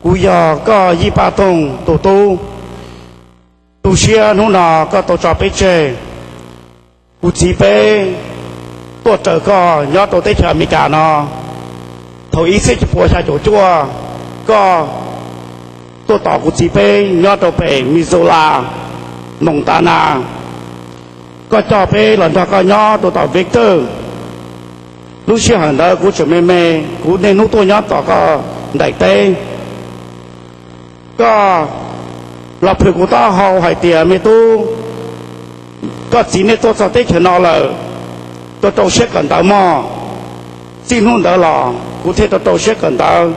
Kuv yog koj Yij Paj Toog tus tub. Tu siab hnub no koj tau tso peb tseg. Kuv txiv peb tuaj raws koj nyob rau teb chaws Amelikas no. Thaum ib txhiab cuaj pua xya caum cuaj, koj tuaj tos kuv txiv peb nyob rau pem Missoula, Montana. Koj coj peb los nrog koj nyob rau tom Victor. Lub sij hawm ntawd kuv tseem me me, kuv niaj hnub tuaj nyob tos koj ntaim teb. Koj los plhws kuv taub hau hais tias, me tub, koj txiv nej tuaj txog teb chaws no lawm, rau rau siab kawm ntawv mog. Txij hnub ntawd los kuv thiaj rau rau siab kawm ntawv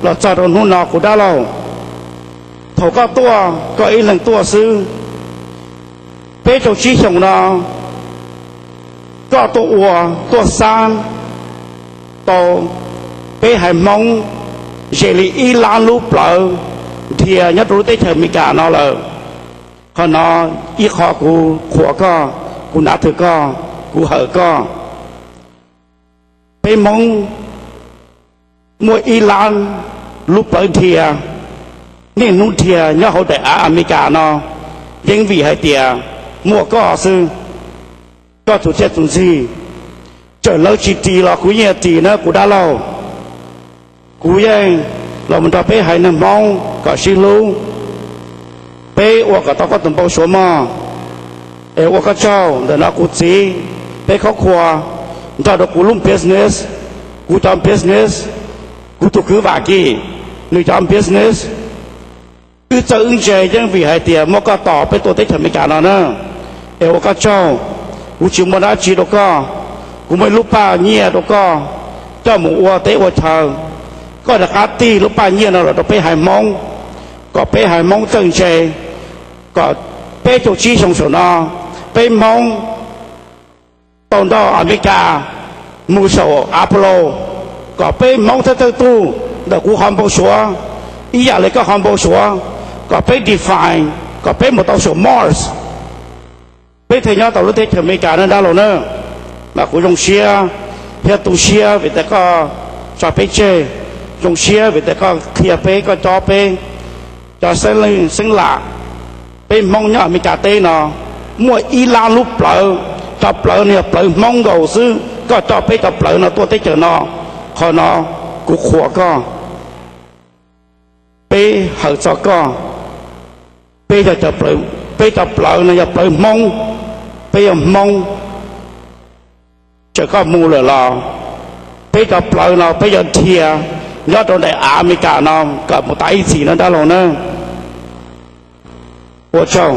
los txog rau hnub no kuv dab laug. Thaum koj tuaj koj ib leeg tuaj xwb, peb rau tsib xyoos no koj tuaj ua tuaj xab tau peb haiv Hmoob ze li ib lab lub plawv dhia nyob rau lub teb chaws Amelikas no lawm. Qhov no ib qho kuv qhuas koj, kuv nav thwm koj, kuv hawm koj. Peb Hmoob muaj ib lab lub plawv dhia, niaj hnub dhia nyob hauv daim av Amelikas no, yeej vim hais tias muaj koj xwb. Koj tus thiaj tus ntxig, txawm lawv tsis ris los kuv yeej ris na kuv dab laug. Kuv yeej los mus nrog peb haiv neeg Hmoob kom sib hlub, peb ua kom tau koj tus npau suav mog. Es ua koj tsaug, ntawm no kuv txiv, peb khab khua nrog rau kuv lub business, kuv cov business, kuv tus kwv Vam Kis, nws cov business. Wb txawj wb ntse yeej vim hais tias muaj koj tos peb tuaj teb chaws Amelikas no na. Es ua koj tsaug, kuv tsis muaj dab tsi rau koj, kuv muaj ib lub paj nyiaj rau koj coj mus ua teb ua chaw. Koj rov qab tig lub paj nyiaj no los rau peb haiv Hmoob, kom peb haiv Hmoob txawj ntse, kom peb caug tsib xyoo saum no peb Hmoob tau nrog Amelikas mus saum Apollo, kom peb Hmoob thawj thawj tug ntawm kuv qhov npau suav ib yam li koj qhov npau suav, kom peb define, kom peb mus tau saum Mars, peb thiaj nyob tau lub teb chaws Amelikas na dab laug na. Mas kuv zoo siab thiab tu siab vim tias koj tso peb tseg, zoo siab vim tias koj qhia peb, koj cob peb cov xeeb lam, peb Hmoob nyob Amelikas teb no muaj ib lab lub plawv, cov plawv no yog plawv Hmoob nkaus xwb, koj coj peb cov plawv no tuaj teb chaws no. Qhov no kuv qhuas koj, peb hawm txog koj. Peb, peb cov plawv no yog plawv Hmoob, peb yog Hmoob. Txawm koj mus lawm los peb cov plawv no peb yuav dhia nyob rau daim av Amelikas no kom mus tas ib txhis no dab laug na. Ua tsaug.